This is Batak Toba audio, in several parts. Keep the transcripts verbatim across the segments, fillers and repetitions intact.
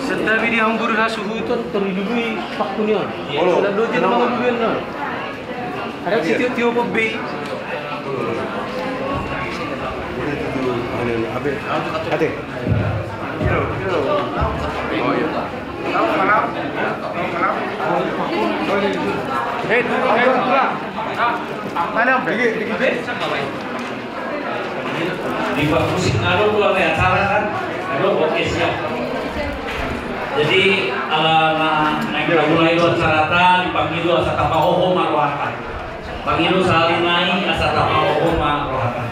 Santabi di hamburu hasuhuton, tor dilului pakku ni on. Olo. Sudah dua jam mangulului on. Ada sitio-tio pembe. Ate. Di parmusik na adong do acara kan? Adong, oke, siap. Jadi ala na naeng mulai do acarata, dipangido asa tapahohom ma rohanta. Pangido sahali nai asa tapahohom ma rohanta.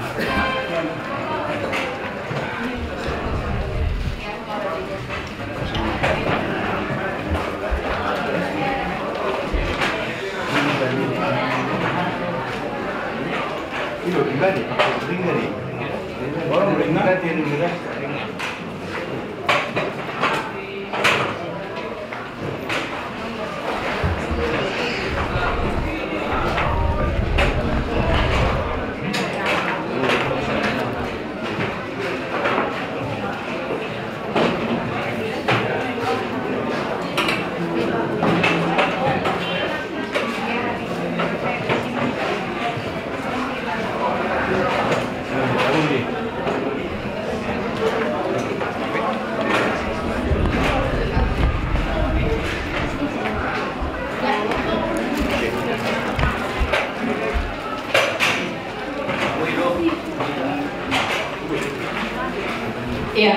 Iya.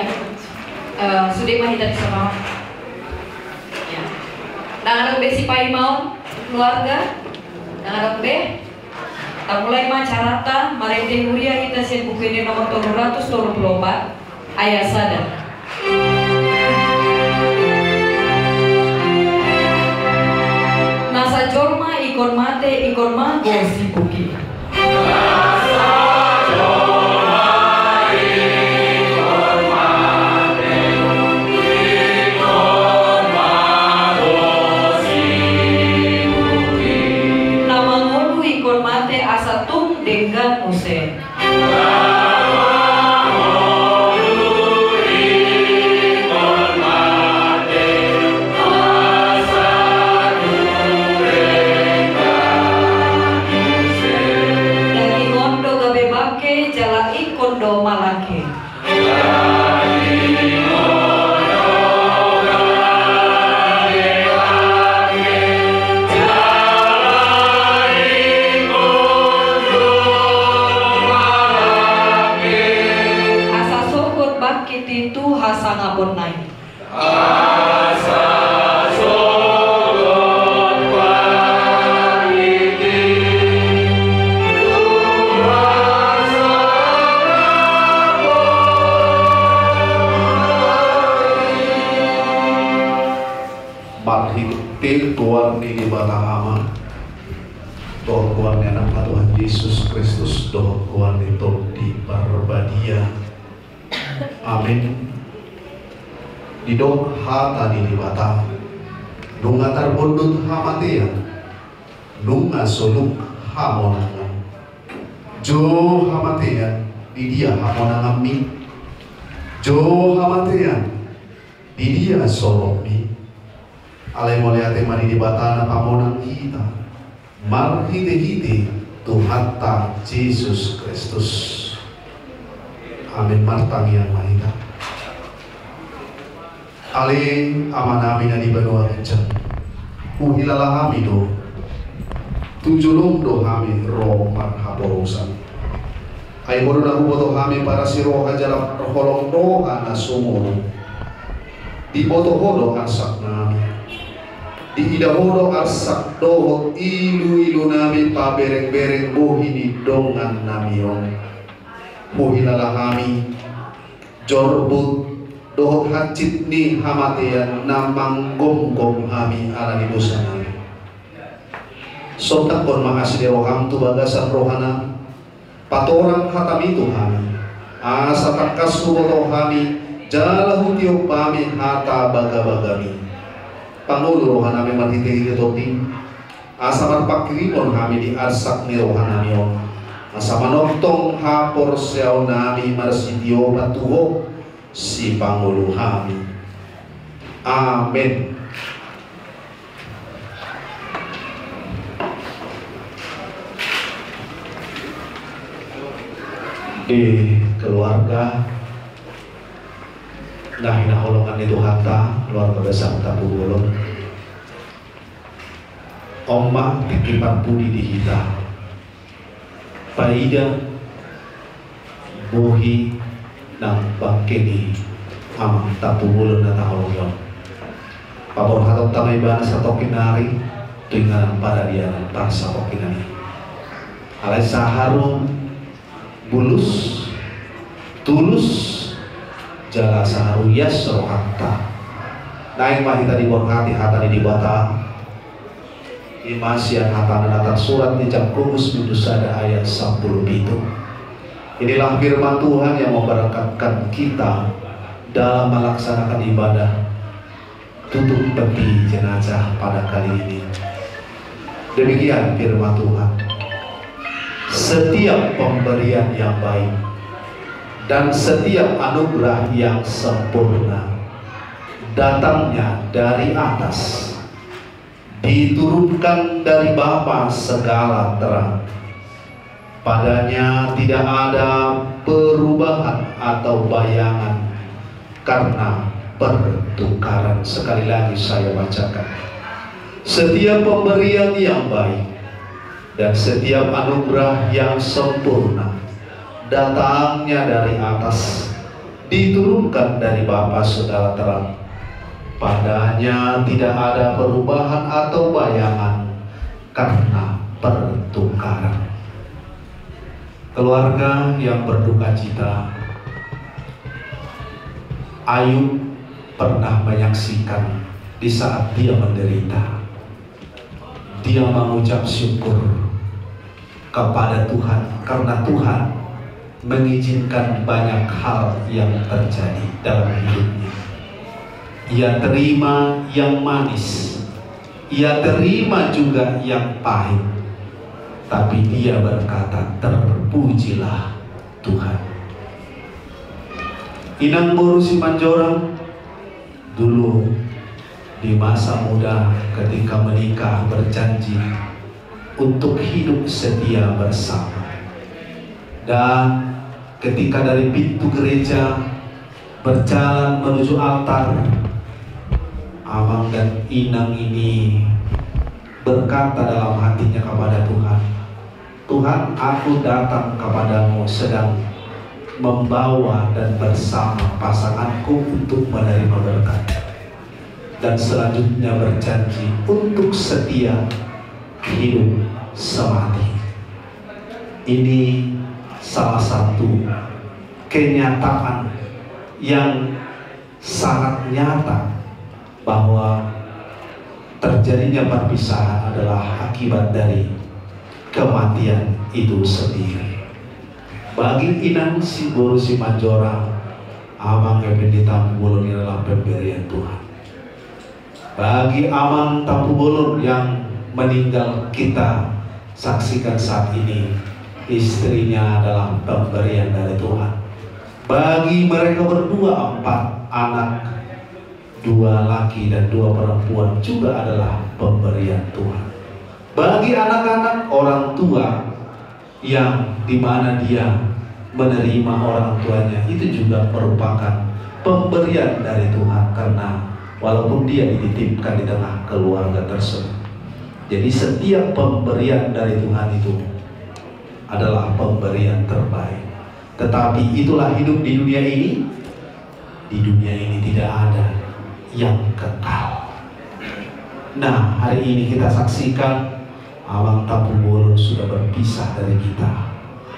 Eh, sude ma hita di sana. Iya. Ndang adong be sipaimaon, keluarga. Ndang adong be. Tamulai ma acaranta, marende huria hita sian Buku Ende nomor tolu ratus tolu pulu opat, ayat sada. Nasa jolma ingkon mate, ingkon mago sipuki. Na mangolu ingkon mate asa tung denggan muse. Daging on do gabe bangke, jala ingkon do malangke. Asa sogot bangkit i tu hasangaponna i. Asa sogot bangkit i tu hasangaponna i. Marhite goar ni Debata Ama, dohot goar ni Anakna Tuhan Jesus Kristus, dohot goar ni Tondi Parbadia. Amen. Didok hata ni Debata, nunga tarbondut hamatean, nunga soluk hamonangan. Jo hamatean, di dia hamonanganmi? Jo hamatean, di dia solukmi? Alai mauliate ma di Debata na pamonang hita marhitehite Tuhanta Jesus Kristus. Amen. Martangiang ma hita. Ale Amanami na di banua ginjang, huhilala hami do tu jolom do hami ro marhaposan. Ai Ho do na huboto hami parasi roha jala parholong roha na sumurung. Diboto Ho do arsaknami. Diida Ho do arsak dohot iluilunami, paberengbereng bohi ni dongannami on. Huhilala hami jorbut dohot hansit ni hamatean na manggomgom hami ala ni dosa nami. Sontanghon ma asi ni roham tu bagasan roha nami. Patorang hatami tu hami, asa tangkas huboto hami jala hutiop hami hata bagabagami. Pangolu roha nami marhitehite Tondim, asa marpanghirimon hami di arsak ni roha nami on, asa manongtong haporseaon nami marsitiopan tu Ho, Sipangolu hami. Amen. Di keluarga na hinaholongan ni Tuhanta, keluarga besar Tampubolon. On ma tingki parpudi di hita. Paida bohi nang bangke ni amang Tampubolon na taholongi on. Paborhatonta ma ibana satongkin nari tu inganan paradianan parsatongkinan i. Alai saharu bulus, tulus, jala saharu ias rohanta. Naeng ma hita diborhati hata ni Debata. I ma sian hatana na tarsurat di Jakobus bindu sada ayat sampulu pitu. Inilah firman Tuhan yang memberkatkan kita dalam melaksanakan ibadah tutup peti jenazah pada kali ini. Demikian firman Tuhan. Setiap pemberian yang baik dan setiap anugerah yang sempurna datangnya dari atas, diturunkan dari Bapa segala terang. Padanya tidak ada perubahan atau bayangan karena pertukaran. Sekali lagi saya bacakan. Setiap pemberian yang baik dan setiap anugerah yang sempurna datangnya dari atas, diturunkan dari Bapa segala terang. Padanya tidak ada perubahan atau bayangan karena pertukaran. Keluarga yang berduka cita, Ayub pernah menyaksikan di saat dia menderita, dia mengucap syukur kepada Tuhan karena Tuhan mengizinkan banyak hal yang terjadi dalam hidupnya. Ia terima yang manis, ia terima juga yang pahit. Tapi dia berkata, "Terpujilah Tuhan." Inang boru Simanjorang dulu di masa muda ketika menikah berjanji untuk hidup setia bersama. Dan ketika dari pintu gereja berjalan menuju altar, amang dan inang ini berkata dalam hatinya kepada Tuhan, "Tuhan, aku datang kepadamu sedang membawa dan bersama pasanganku untuk menerima berkat." Dan selanjutnya berjanji untuk setia hidup semati. Ini salah satu kenyataan yang sangat nyata bahwa terjadinya perpisahan adalah akibat dari kematian itu sendiri. Bagi inang si boru Simanjorang, amang Ependi Tampubolon, ini adalah pemberian Tuhan. Bagi amang Tampubolon yang meninggal kita saksikan saat ini, istrinya adalah pemberian dari Tuhan. Bagi mereka berdua, empat anak, dua laki dan dua perempuan, juga adalah pemberian Tuhan. Bagi anak-anak, orang tua yang dimana dia menerima orang tuanya, itu juga merupakan pemberian dari Tuhan, karena walaupun dia dititipkan di tengah keluarga tersebut. Jadi, setiap pemberian dari Tuhan itu adalah pemberian terbaik. Tetapi itulah hidup di dunia ini. Di dunia ini tidak ada yang kekal. Nah, hari ini kita saksikan amang Tampubolon sudah berpisah dari kita.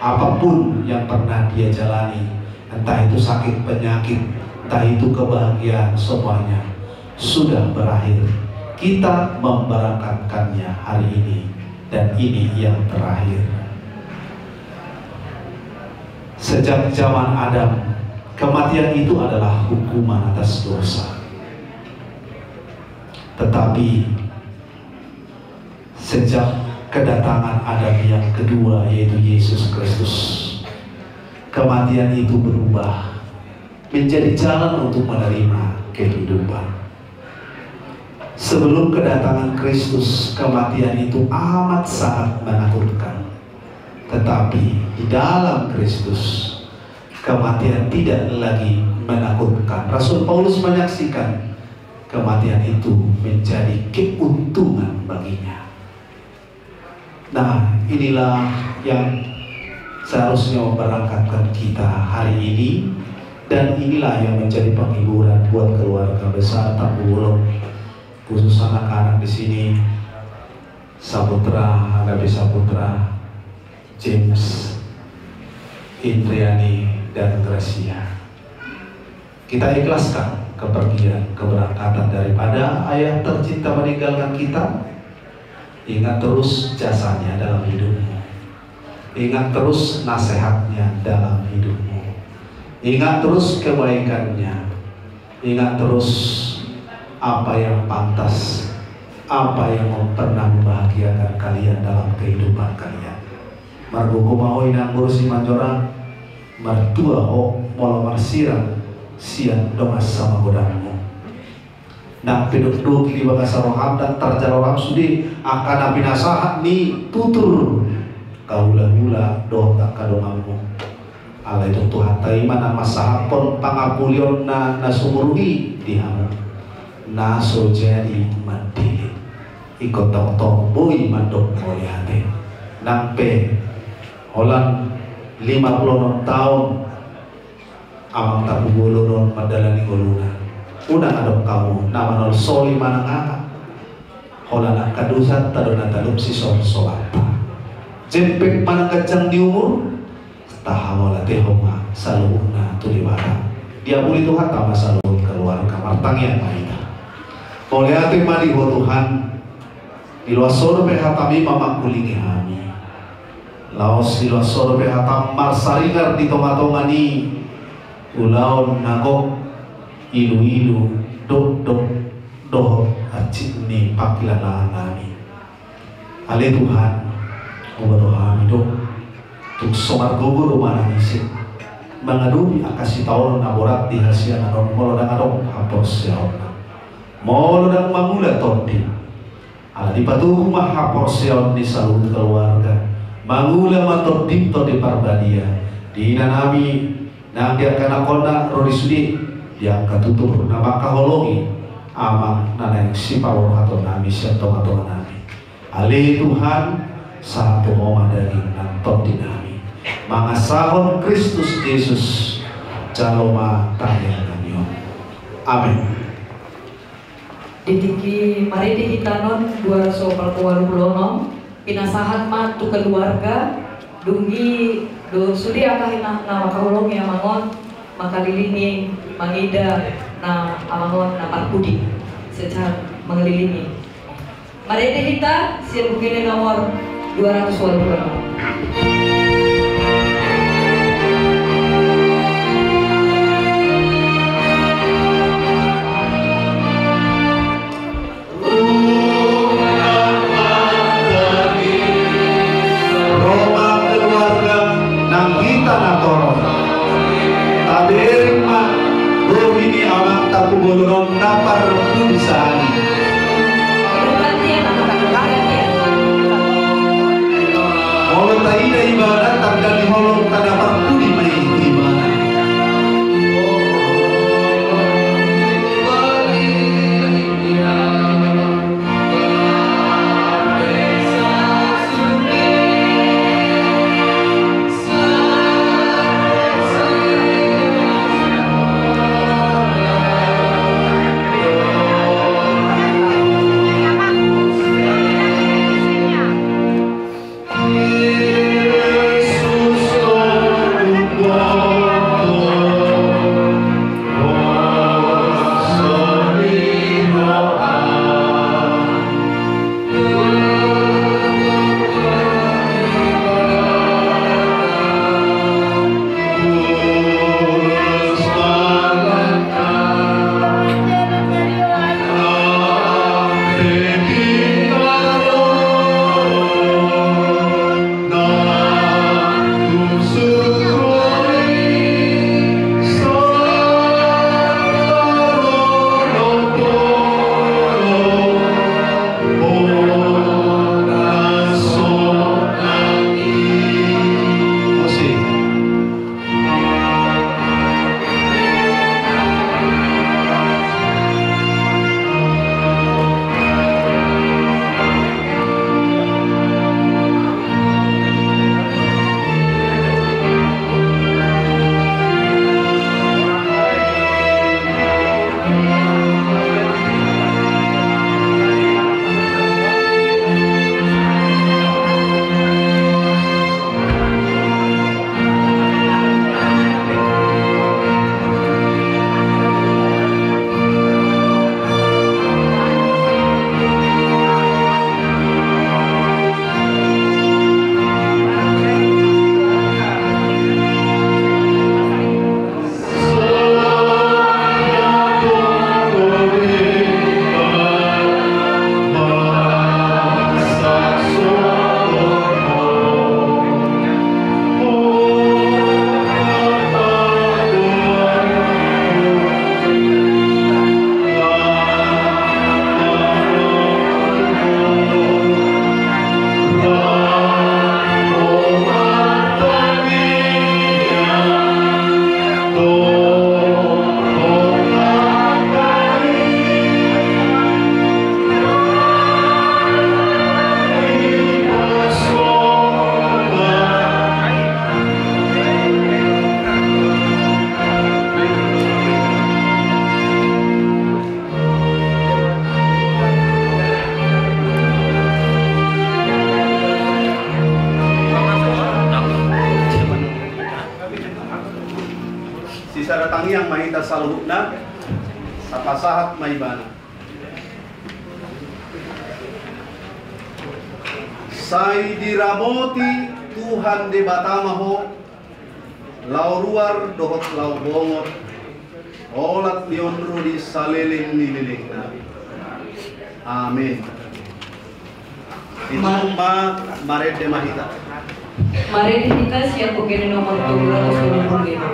Apapun yang pernah dia jalani, entah itu sakit penyakit, entah itu kebahagiaan, semuanya sudah berakhir. Kita memberangkatkannya hari ini, dan ini yang terakhir. Sejak zaman Adam, kematian itu adalah hukuman atas dosa. Tetapi sejak kedatangan Adam yang kedua, yaitu Yesus Kristus, kematian itu berubah menjadi jalan untuk menerima kehidupan. Sebelum kedatangan Kristus, kematian itu amat sangat menakutkan. Tetapi di dalam Kristus, kematian tidak lagi menakutkan. Rasul Paulus menyaksikan kematian itu menjadi keuntungan baginya. Nah, inilah yang seharusnya memberangkatkan kita hari ini, dan inilah yang menjadi penghiburan buat keluarga besar Tampubolon, khusus anak-anak di sini, Saputra, Agape Saputra, James, Indriani, dan Gracia. Kita ikhlaskan kepergian, keberangkatan daripada ayah tercinta meninggalkan kita. Ingat terus jasanya dalam hidupmu. Ingat terus nasihatnya dalam hidupmu. Ingat terus kebaikannya. Ingat terus apa yang pantas, apa yang pernah membahagiakan kalian dalam kehidupan kalian. Margogo ma ho, Inang Mursi Manjorang, martua ho molo marsirang sian dongan samagodangmu. Nang pe dokdok di bagasan roham, ndang tarjalo roham sude angka na pinasahat ni tutur, hahula-hula dohot angka donganmu. Alai tung Tuhanta i ma na mansahaphon pangampulionna na sumurung i di hamu, na so jadi mandele. Ingkon tongtong boi mandok mauliate. Nang pe holan lima pulu onom taon amang Tampubolon on mandalani ngoluna. Unang adong hamu na manolsoli manang aha. Holan angka dosanta do na talup sisolsolanta. Jempek manang ganjang ni umur, tahamauliatehon ma saluhutna tu Debata. Diapuli Tuhanta ma saluhut keluarga. Martangiang ma hita. Mauliate ma di Ho Tuhan. Diloas Ho dope hataMi mamangkulingi hami. Laos diloas Ho dope hataM marsaringar di tonga-tonga ni ulaon na gok, ilu-ilu, dokdok dohot hansit ni pangkilalaannami. Ale Tuhan, huboto hami do, tung so margogo do manang ise mangadopi angka sitaonon na borat di hasiangan on molo ndang adong haporseaonna, molo ndang mangula tondim. Ala dipatogu ma haporseaon ni saluhut keluarga, mangula ma tondim, Tondi Parbadia, di inanami nang di angka anakkonna ro di sude, di angka tutur na mangkaholongi amang na naeng sipaborhatonami sian tonga-tonganami. Ale Tuhan, sahat tu Ho ma daging nang tondinami. Mangasahon Kristus Jesus, jalo ma tangiangnami on. Amen. Di tingki marende hita on dua ratus opat puluh onom, pinasahat ma tu keluarga, dung i do sude angka ina na mangkaholongi amang on, mangkalilingi, mangida na amang on na parpudi, secara mengelilingi. Marende hita sian buku ni nomor dua ratus walu pulu onom. Ro ma keluarga nang hita na torop. Tabereng ma bohi ni amang Tampubolon on na parpudi sahali. Molo taida i Sisada tangiang ma hita saluhutna, sapasahat ma ibana. Sai diramoti Tuhan Debata ma ho, laho ruar dohot laho bongot, olat ni on ro di saleleng ni lelengna. Amen. Itu ma, marende ma hita. Marende hita sian Pogene nomor tolu ratus dua puluh lima.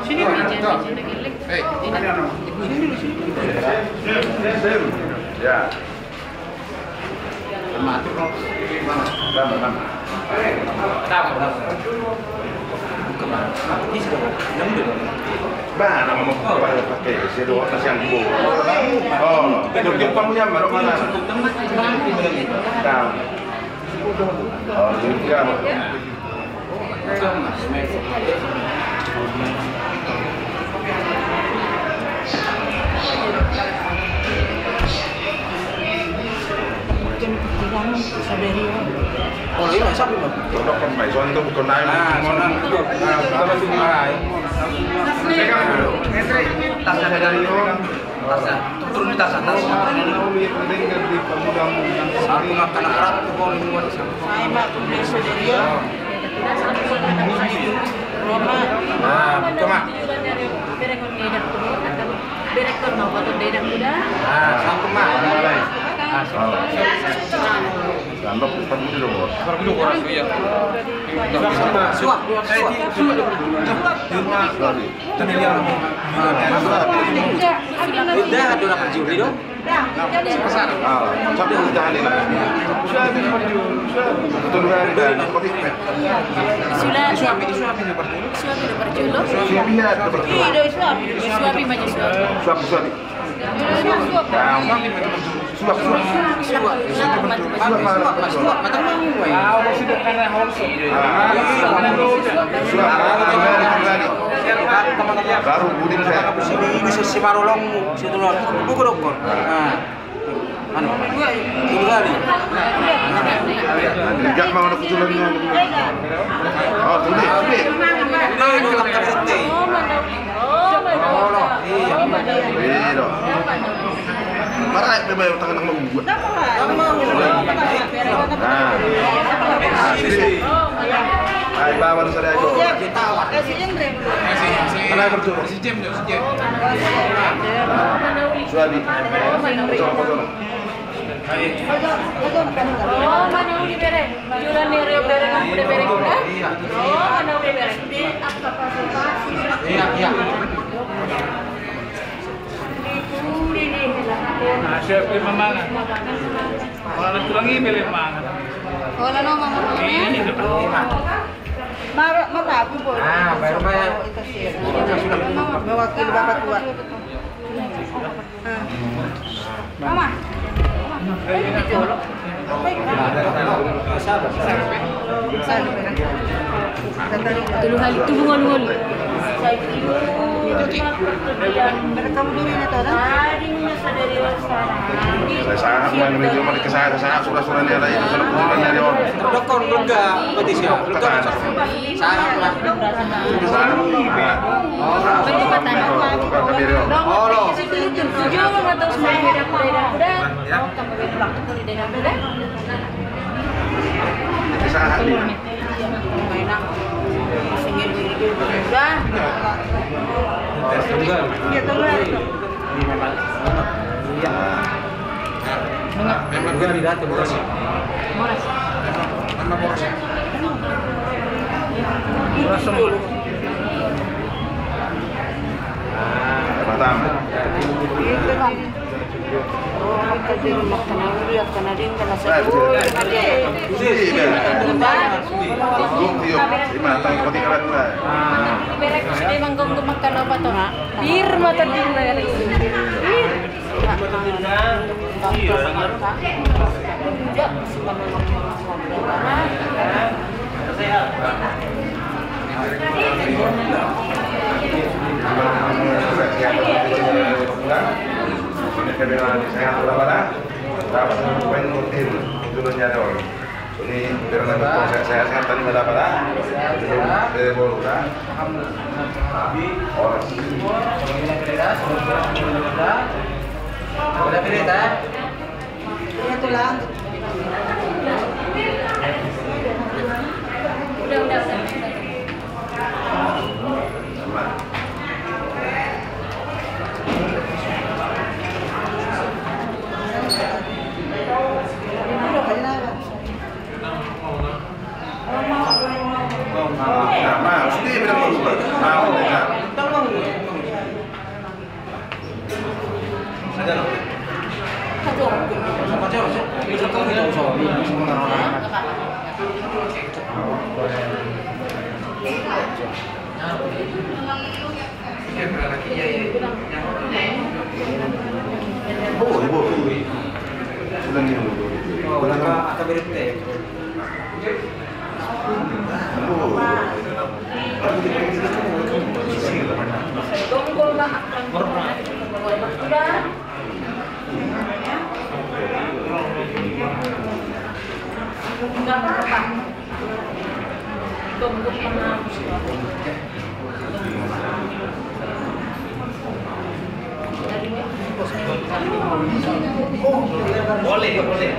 Sini, sini, sini, sini. Hei. Sini, sini. Ya. Oh, iya, sapi, Bang. Nah, sono. Nah, kita masih mulai. Tasnya dari Rio. Tasnya. Turun di tasnya. Satu makanan Arab tuh, kalau dibuat. Saya, Mbak, tuh, dari Saudi. Roma. Nah, buka, Mak. Direktur mau potong beda muda. Nah, satu, Mak. Nah, satu. Suap, suap, suap. Suap. Udah, udah, udah, udah. Sudah. Suapi, suapi, suapi. Suapi, suapi. Suapi, suapi. Suapi, suapi. Suapi, suapi. Suapi, suapi. Suap, suap. Suap, suap. Baru buding saya. Ini bisa si marolongmu, si tulon. Buku dokter. Nah. Anu. Tunggu kali. Enggak mau ada kuculan. Oh, tunggu, tunggu. Ini dokter Siti. Oh, iya. Iya, dong. Parah, ya, memang tangan yang mau buat. Nah. Nah, sini. Hai, bawa lu sadari. Mana berjuang? Si Jem, si Jem. Suami. Oh, mana uli bere? Jualan ni Rio bere, kamu udah bere, udah? Oh, mana uli bere? Iya, iya. Nah, siap, lima mangan. Kalau tulang ini, lima mangan. Kalau no, mama, mama. Ini, lima. Mara, matabu, boy. Ah, baru, Pak, ya. Mewakili Bapak Tua. Ah. Mama. Tolu hali, tolu hali, tolu hali. Saya sangat, saya sangat, surat-surat ni ada, itu surat-surat ni ada, oh. Dokon, Rutga, Batisia, Rutga. Sangat, Pak. Sangat, Pak. Oh, lo. Sangat, Pak. Pir ma tadi. Ini biar nanti sehat-sehat tadi, mada pada. Alhamdulillah. Udah, udah, udah. Boleh, boleh.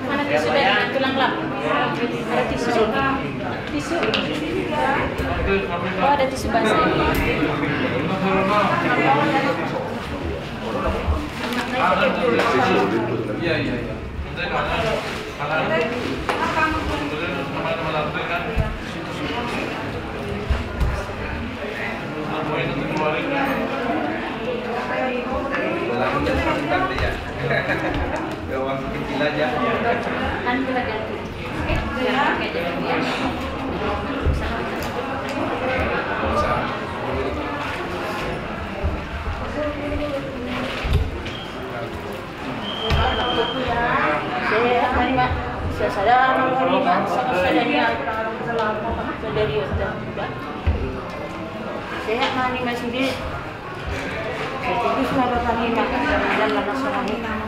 Mana tisu dari tulang lap? Ada tisu. Tisu. Oh, ada tisu basah. Iya, iya, iya. Udah lama nggak dipakai dia. Udah waktu kecil aja. Sehat ma nian sude. Terus ma bapa nian, dan lama sama nian.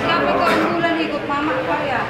Siapa kau bulan ikut mamak kau ya?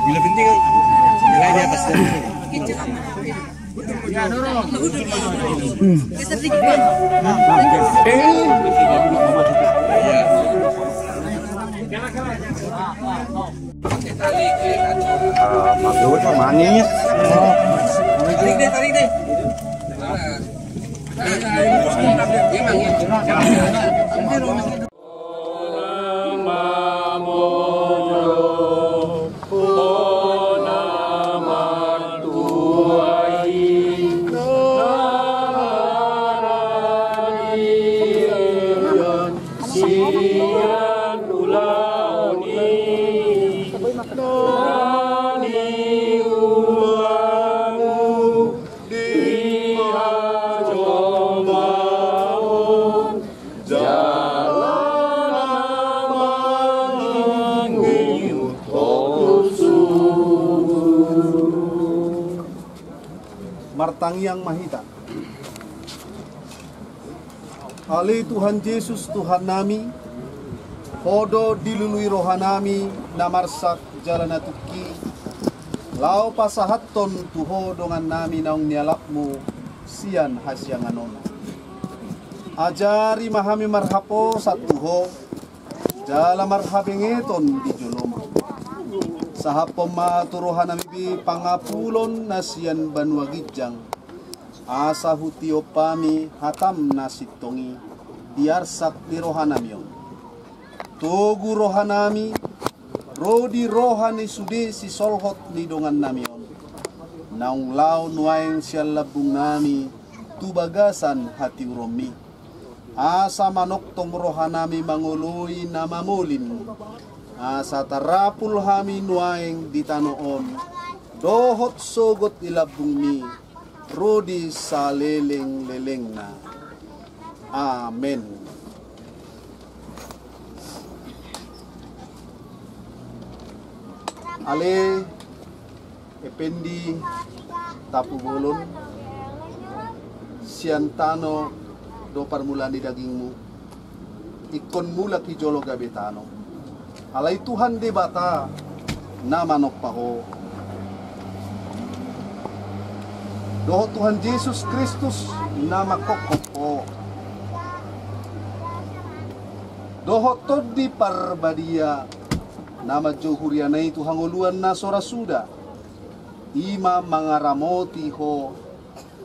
Bila penting, nilai di atas. Ah, manis. Martangiang ma hita. Ale Tuhan Jesus, Tuhannami, Ho do dilului rohanami na marsak jala na tungki, laho pasahathon tu Ho dongannami naung nialapMu sian hasiangan on. Ajari ma hami marhaposan tu Ho, jala marhabengeton di joloMu. Sahaphon ma tu rohanami be pangapulon na sian banua ginjang, asa hutiop hami hataM na sintong i di arsak ni rohanami on. Togu rohanami, ro di roha ni sude sisolhot ni dongannami on, naung laho nuaeng sian lambungnami tu bagasan hatiuronMi. Asa manongtong rohanami mangoloi na mamolim, asa tarapul hami nuaeng di tano on, dohot sogot di lambungMi, ro di salelenglelengna. Amen. Ale Ependi Tampubolon, sian tano do parmulaan ni dagingmu, ingkon mulak i jolo gabe tano. Alai Tuhan Debata na manompa ho, dohot Tuhan Jesus Kristus na mangkophop ho, dohot Tondi Parbadia na manjou huriaNa i tu hangoluan na so ra suda, i ma mangaramoti ho,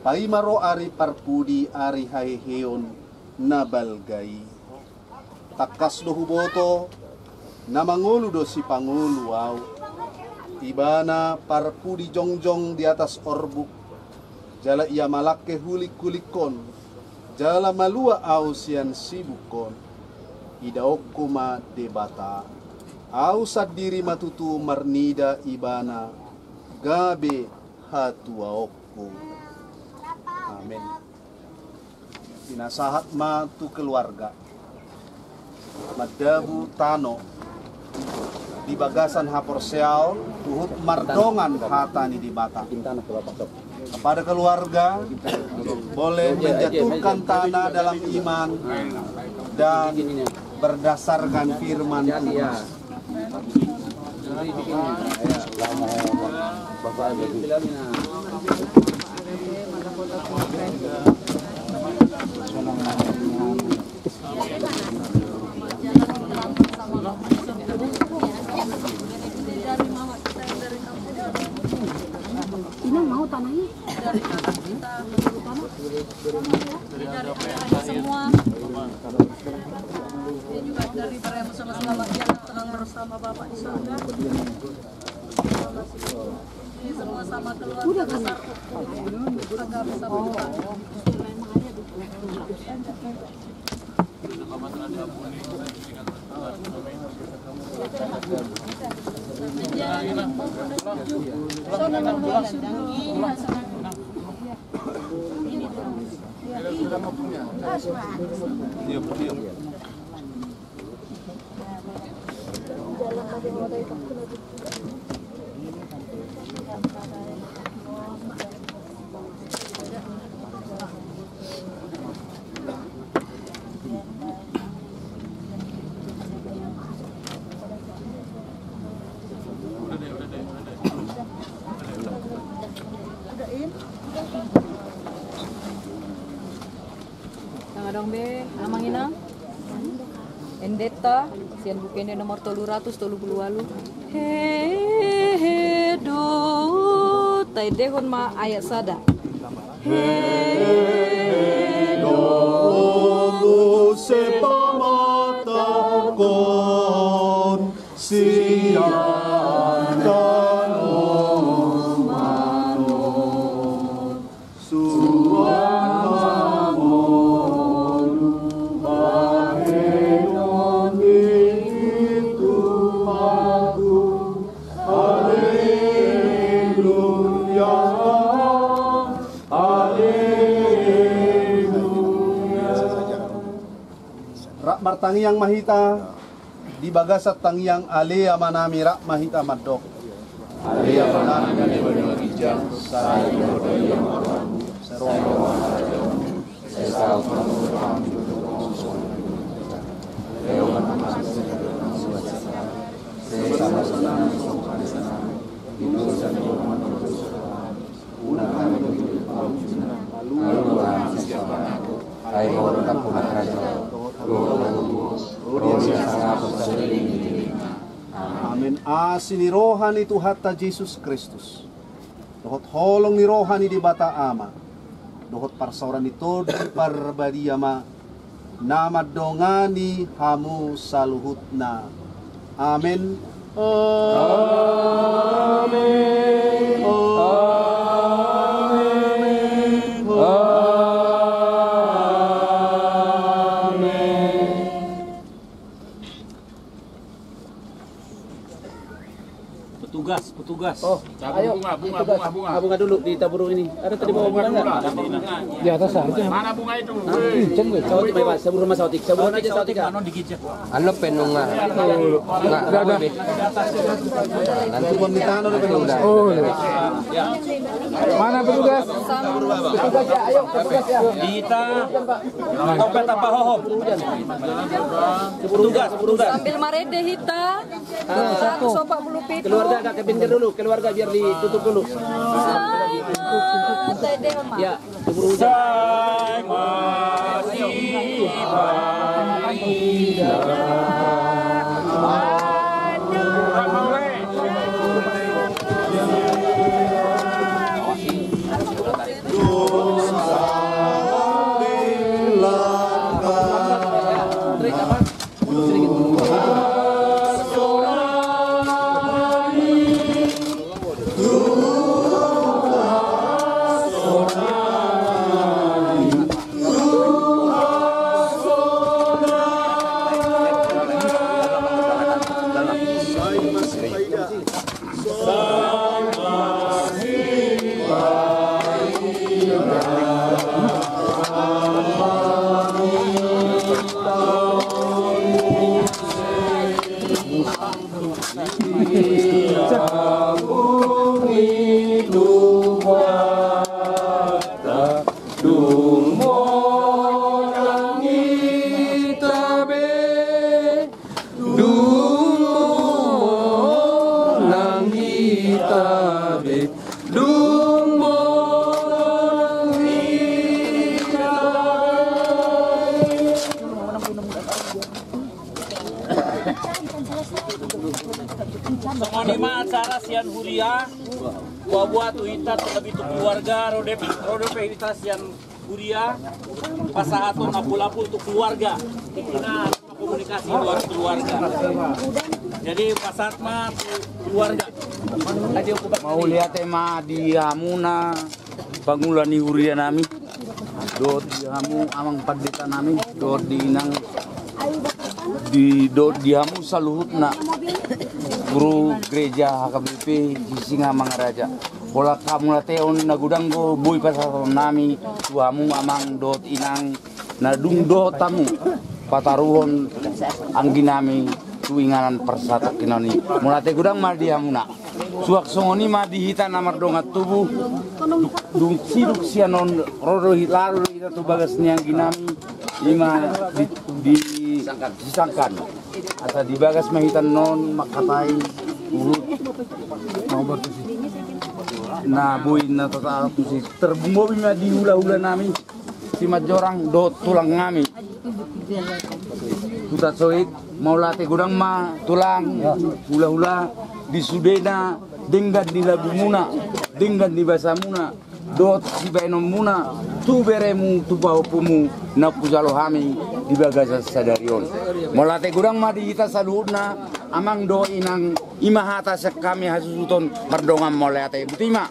paima ro ari parpudi, ari haheheon na balga i. Tangkas do huboto, na mangolu do sipangolu ahu. Ibana parpudi jongjong di atas orbuk, jala ia malangke hulikhulingkon, jala malua ahu sian sibukon. Idaonku ma Debata, ahu sandiri ma tutu marnida Ibana, gabe hatuaonku. Amen. Pinasahat ma tu keluarga. Mandabu tano di bagasan haporseaon, huhut mardongan hata ni Debata. Kepada keluarga, boleh menjatuhkan tanah dalam iman dan berdasarkan firman Tuhan. Ini mau tanahnya? Dari kakak kita, dari kakak kita semua. Ini juga dari para yang bersama-sama, biar tenang bersama Bapak di surga. Ini semua sama keluarga besar. Agak sama Bapak. Nang adong be, Amang Inang? Endenta, sian Buku Ende nomor tolu ratus tolu pulu ualu. Hehe do, taendehon ma ayat sada. Hehe do, muse pamatangkon sian tano ma suang mangolu bahenon ni Tuhanku. Haleluya, haleluya. Rap martangiang ma hita. Di bagasan tangiang Ale Amanami rap ma hita mandok. Ale Amanami na di banua ginjang, sai ma goarmu, sai ro ma harajaonmu, sai saut ma goarmu. Ai Ho do na harajaon, dohot hatubuon, ro di hasangapon saleleng ni lelengna. Amen. Asi ni roha ni Tuhanta Jesus Kristus, dohot holong ni roha ni Debata Ama, dohot parsaoran ni Tondi Parbadia ma na mandongani hamu saluhutna. Amen. Amen. Amen. Amen. Petugas, petugas. Oh, ayo, bunga, bunga, petugas. Bunga, bunga. Ah, bunga dulu di tabur ini. Ada tadi bawa bunga nggak? Di atas lah, itu. Mana bunga itu? Hah? Saotik, Pak, sabur rumah saotik. Sabur aja saotik, Pak. Anu pe nunga. Nggak, nggak, nggak. Nanti gua minta anu dulu. Oh, iya. Mana petugas? Petugas ya, ayo, petugas ya. Dita. Topet apa hohom? Petugas, petugas. Sambil marende hita. Ah. Seratus empat puluh pitu. Keluarga agak ke pinggir dulu, keluarga biar ditutup dulu. Sai ma, sai deh, Mak. Ya, keburu hujan. Sai ma, si, ba, i, da. Songon i ma acara sian huria, huaboan tu hita, terlebih tu keluarga, ro dope, ro dope hita sian huria pasahathon apul-apul tu keluarga. Hita komunikasi luar keluarga. Jadi pasahat ma tu keluarga. Mauliate ma di hamuna pangula ni huria nami, dohot di hamu amang pandita nami, dohot di inang, di, dohot di hamu saluhutna guru gereja H K B P Sisingamangaraja. Holan hamuliateon na godang do boi pasahaton nami tu hamu amang dohot inang na dung dohot hamu pataruhon anggi nami tu inganan parsatongkinan i. Mauliate godang ma di hamuna. Suang songon i ma di hita na mardongan tubu, dung sidung sian on ro do hita, laho do hita tu bagas ni anggi nami, i ma di, di Sisangkan. Asa di bagas ma hita annon mangkatai huhut na boi na tata tusi, terbumbobing ma di hula-hula nami Simanjorang dohot tulang nami Hutasoit. Mauliate godang ma tulang, hula-hula, di sudena denggan ni lagumuna, denggan ni basamuna dohot sibahenonmuna tu beremu, tu pahompumu na hujalo hami di bagasan sadari on. Mauliate godang ma di hita saluhutna amang dohot inang, i ma hata sian hami hasuhuton mardongan mauliate. Botima.